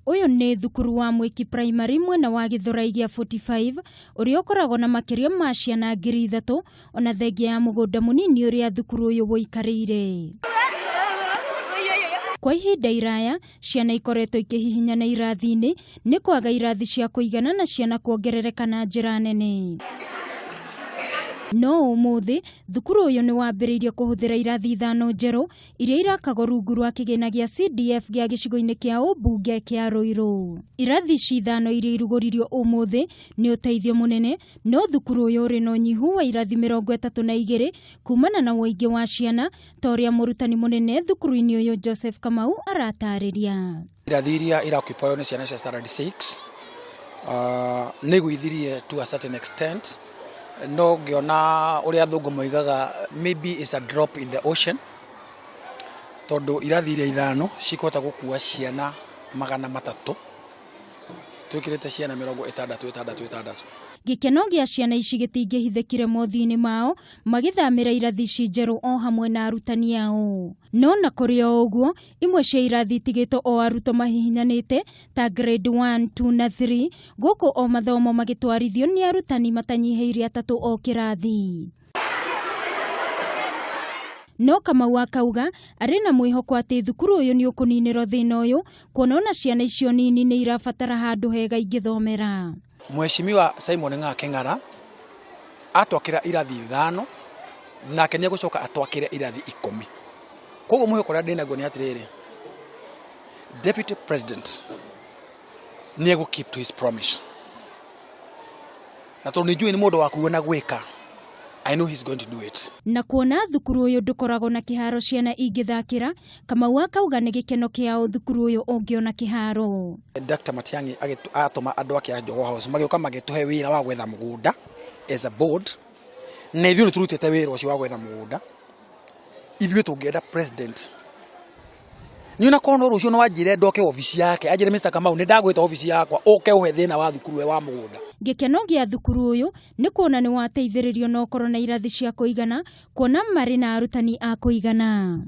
Ũyũ nĩ thukuru wa Mwiki Primary mwena wa Gĩthũrai gĩa 45 ũrĩa ũkoragwo na makĩria ma ciana 3,000 ona thengia ya mũgũnda mũnini ũrĩa thukuru ũyũ ũikarĩire. Kwa ihinda iraya, ciana ikoretwo ikĩhihinyana irathi-inĩ nĩ kwaga irathi cia kũigana na ciana kuongerereka na njĩra nene. No ũmũthĩ, thukuru ũyũ nĩ wambĩrĩirie kũhũthĩra irathi ithano njerũ iria irakagwo rungu rwa kĩgĩna gĩa CDF gĩa gĩcigo-inĩ kĩa ũmbunge kĩa Ruiru. Irathi ici ithano iria irugũririo ũmũthĩ nĩ ũteithio mũnene, no thukuru ũyũ ũrĩ na ũnyihu wa irathi 32 kumana na ũingĩ wa ciana ta ũrĩa mũrutani mũnene thukuru-inĩ ũyũ Joseph Kamau aratarĩria. Irathi iria iraoccupywo nĩ ciana cia standard 6 nĩ igũithirie to a certain extent, no ngĩona ũrĩa athũngũ moigaga, maybe it's a drop in the ocean, tondũ irathi iria ithano cikũhota gũkua ciana 300, twĩkĩrĩte ciana 60 60 60. Gĩkeno gĩa ciana ici gĩtingĩhithĩkire mothiũ-inĩ mao magĩthamĩra irathi ici njerũ o hamwe na arutani ao. No na kũrĩ o ũguo, imwe cia irathi itigĩtwo o arutwo mahihinyanĩte ta grade 1, 2 na 3, gũkũ o mathomo magĩtwarithio nĩ arutani matanyihĩire atatũ o kĩrathi. No Kamau akauga arĩ na mwĩhoko atĩ thukuru ũyũ nĩ ũkũninĩrwo thĩna ũyũ, kuona ona ciana icio nini nĩ irabatara handũ hega ingĩthomera. Mheshimiwa Simon Ng'ang'a Kĩng'ara atwakĩra irathi ithano, nake nĩ egũcoka atwakĩre irathi 10. Koguo mwĩhoko ũrĩa ndĩnaguo nĩ atĩrĩrĩ, Deputy President nĩ egũ keep to his promise, na tondũ nĩ njũĩ nĩ mũndũ wa kuga na gwĩka, I know he's going to do it. Na kuona thukuru ũyũ ndũkoragwo na kĩharo ciana ingĩthakĩra, Kamau akauga nĩ gĩkeno kĩao thukuru ũyũ ũngĩona kĩharo. Dr. Matiang'i atũma andũ ake a Jogoo House magĩũka magĩtũhe wĩra wa gwetha mũgũnda as a board, na ithuĩ nĩ tũrutĩte wĩra ũcio wa gwetha mũgũnda. Ithuĩ tũngĩenda president niĩ ona korwo no rũciũ no anjĩre ndoke obici yake, anjĩre, "Mr. Kamau, nĩ ndagwĩta obici yakwa ũke ũhe thĩna wa thukuru we wa mũgũnda." Gĩkeno gĩa thukuru ũyũ nĩ kuona nĩ wateithĩrĩrio na ũkorwo na irathi cia kũigana, kuona marĩ na arutani a kũigana.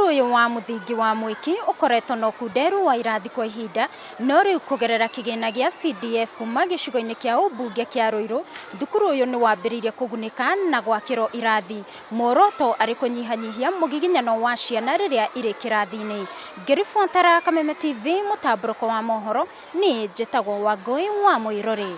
Ũyũ wa mũthingi wa Mwiki ũkoretwo na ũkunderu wa irathi kwa ihinda, no rĩu kũgerera kĩgĩna gĩa CDF kuma gĩcigo-inĩ kĩa ũmbunge kĩa Ruiru, thukuru ũyũ nĩ wambĩrĩirie kũgunĩka na gwakĩrwo irathi. Muoroto arĩ kũnyihanyihia mũgiginyano wa ciana rĩrĩa irĩ kĩrathi-inĩ. Ngĩribotera Kameme TV mũtambũrũko wa mohoro, niĩ njĩtagwo Wangũi wa Mũirũrĩ.